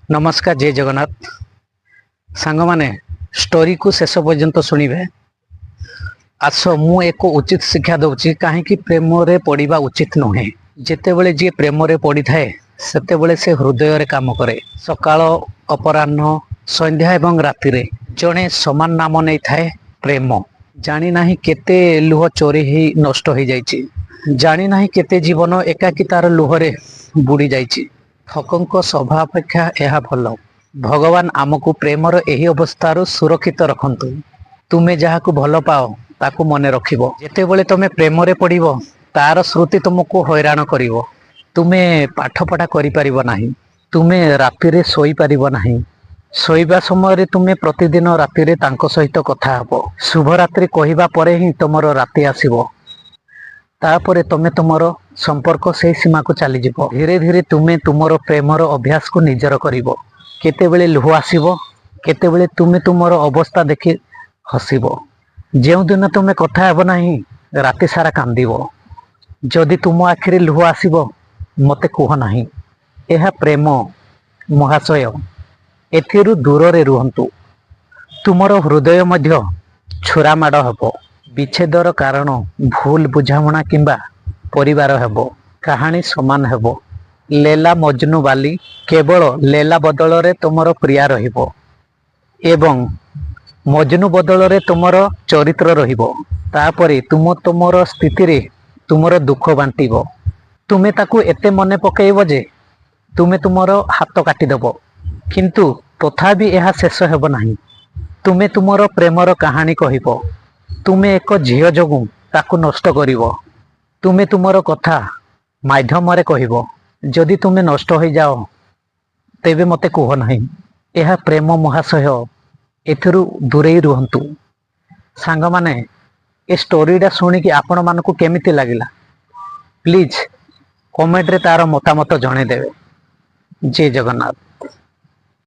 ନମସ୍କାର, ଜୟ ଜଗନ୍ନାଥ ସାଙ୍ଗମାନେ। ଷ୍ଟୋରିକୁ ଶେଷ ପର୍ଯ୍ୟନ୍ତ ଶୁଣିବେ। ଆସ, ମୁଁ ଏକ ଉଚିତ ଶିକ୍ଷା ଦେଉଛି, କାହିଁକି ପ୍ରେମରେ ପଡ଼ିବା ଉଚିତ ନୁହେଁ। ଯେତେବେଳେ ଯିଏ ପ୍ରେମରେ ପଡ଼ିଥାଏ, ସେତେବେଳେ ସେ ହୃଦୟରେ କାମ କରେ। ସକାଳ, ଅପରାହ୍ନ, ସନ୍ଧ୍ୟା ଏବଂ ରାତିରେ ଜଣେ ସମାନ ନାମ ନେଇଥାଏ, ପ୍ରେମ। ଜାଣି ନାହିଁ କେତେ ଲୁହ ଚୋରି ହେଇ ନଷ୍ଟ ହେଇଯାଇଛି। ଜାଣି ନାହିଁ କେତେ ଜୀବନ ଏକାକୀ ତାର ଲୁହରେ ବୁଡ଼ି ଯାଇଛି। ଠକଙ୍କ ସଭା ଅପେକ୍ଷା ଏହା ଭଲ। ଭଗବାନ ଆମକୁ ପ୍ରେମର ଏହି ଅବସ୍ଥାରୁ ସୁରକ୍ଷିତ ରଖନ୍ତୁ। ତୁମେ ଯାହାକୁ ଭଲ ପାଅ, ତାକୁ ମନେ ରଖିବ। ଯେତେବେଳେ ତମେ ପ୍ରେମରେ ପଡ଼ିବ, ତାର ସ୍ମୃତି ତୁମକୁ ହଇରାଣ କରିବ। ତୁମେ ପାଠପଢ଼ା କରିପାରିବ ନାହିଁ। ତୁମେ ରାତିରେ ଶୋଇପାରିବ ନାହିଁ। ଶୋଇବା ସମୟରେ ତୁମେ ପ୍ରତିଦିନ ରାତିରେ ତାଙ୍କ ସହିତ କଥା ହେବ। ଶୁଭରାତ୍ରି କହିବା ପରେ ହିଁ ତୁମର ରାତି ଆସିବ। ତାପରେ ତମେ ତୁମର ସମ୍ପର୍କ ସେଇ ସୀମାକୁ ଚାଲିଯିବ। ଧୀରେ ଧୀରେ ତୁମେ ତୁମର ପ୍ରେମର ଅଭ୍ୟାସକୁ ନିଜର କରିବ। କେତେବେଳେ ଲୁହ ଆସିବ, କେତେବେଳେ ତୁମେ ତୁମର ଅବସ୍ଥା ଦେଖି ହସିବ। ଯେଉଁଦିନ ତୁମେ କଥା ହେବ ନାହିଁ, ରାତି ସାରା କାନ୍ଦିବ। ଯଦି ତୁମ ଆଖିରେ ଲୁହ ଆସିବ, ମତେ କୁହ ନାହିଁ। ଏହା ପ୍ରେମ ମହାଶୟ, ଏଥିରୁ ଦୂରରେ ରୁହନ୍ତୁ। ତୁମର ହୃଦୟ ମଧ୍ୟ ଛୁରାମାଡ଼ ହେବ। ବିଚ୍ଛେଦର କାରଣ ଭୁଲ ବୁଝାମଣା କିମ୍ବା ପରିବାର ହେବ। କାହାଣୀ ସମାନ ହେବ, ଲେଲା ମଜନୁ ବାଲି। କେବଳ ଲେଲା ବଦଳରେ ତୁମର ପ୍ରିୟା ରହିବ ଏବଂ ମଜନୁ ବଦଳରେ ତୁମର ଚରିତ୍ର ରହିବ। ତାପରେ ତୁମ ତୁମର ସ୍ଥିତିରେ ତୁମର ଦୁଃଖ ବାଣ୍ଟିବ। ତୁମେ ତାକୁ ଏତେ ମନେ ପକେଇବ ଯେ ତୁମେ ତୁମର ହାତ କାଟିଦେବ, କିନ୍ତୁ ତଥାପି ଏହା ଶେଷ ହେବ ନାହିଁ। ତୁମେ ତୁମର ପ୍ରେମର କାହାଣୀ କହିବ। ତୁମେ ଏକ ଝିଅ ଯୋଗୁଁ ତାକୁ ନଷ୍ଟ କରିବ। ତୁମେ ତୁମର କଥା ମାଧ୍ୟମରେ କହିବ। ଯଦି ତୁମେ ନଷ୍ଟ ହୋଇଯାଅ, ତେବେ ମୋତେ କୁହ ନାହିଁ। ଏହା ପ୍ରେମ ମହାଶୟ, ଏଥିରୁ ଦୂରେଇ ରୁହନ୍ତୁ। ସାଙ୍ଗମାନେ, ଏ ଷ୍ଟୋରିଟା ଶୁଣିକି ଆପଣମାନଙ୍କୁ କେମିତି ଲାଗିଲା, ପ୍ଲିଜ୍ କମେଣ୍ଟରେ ତାର ମତାମତ ଜଣେଇଦେବେ। ଜୟ ଜଗନ୍ନାଥ।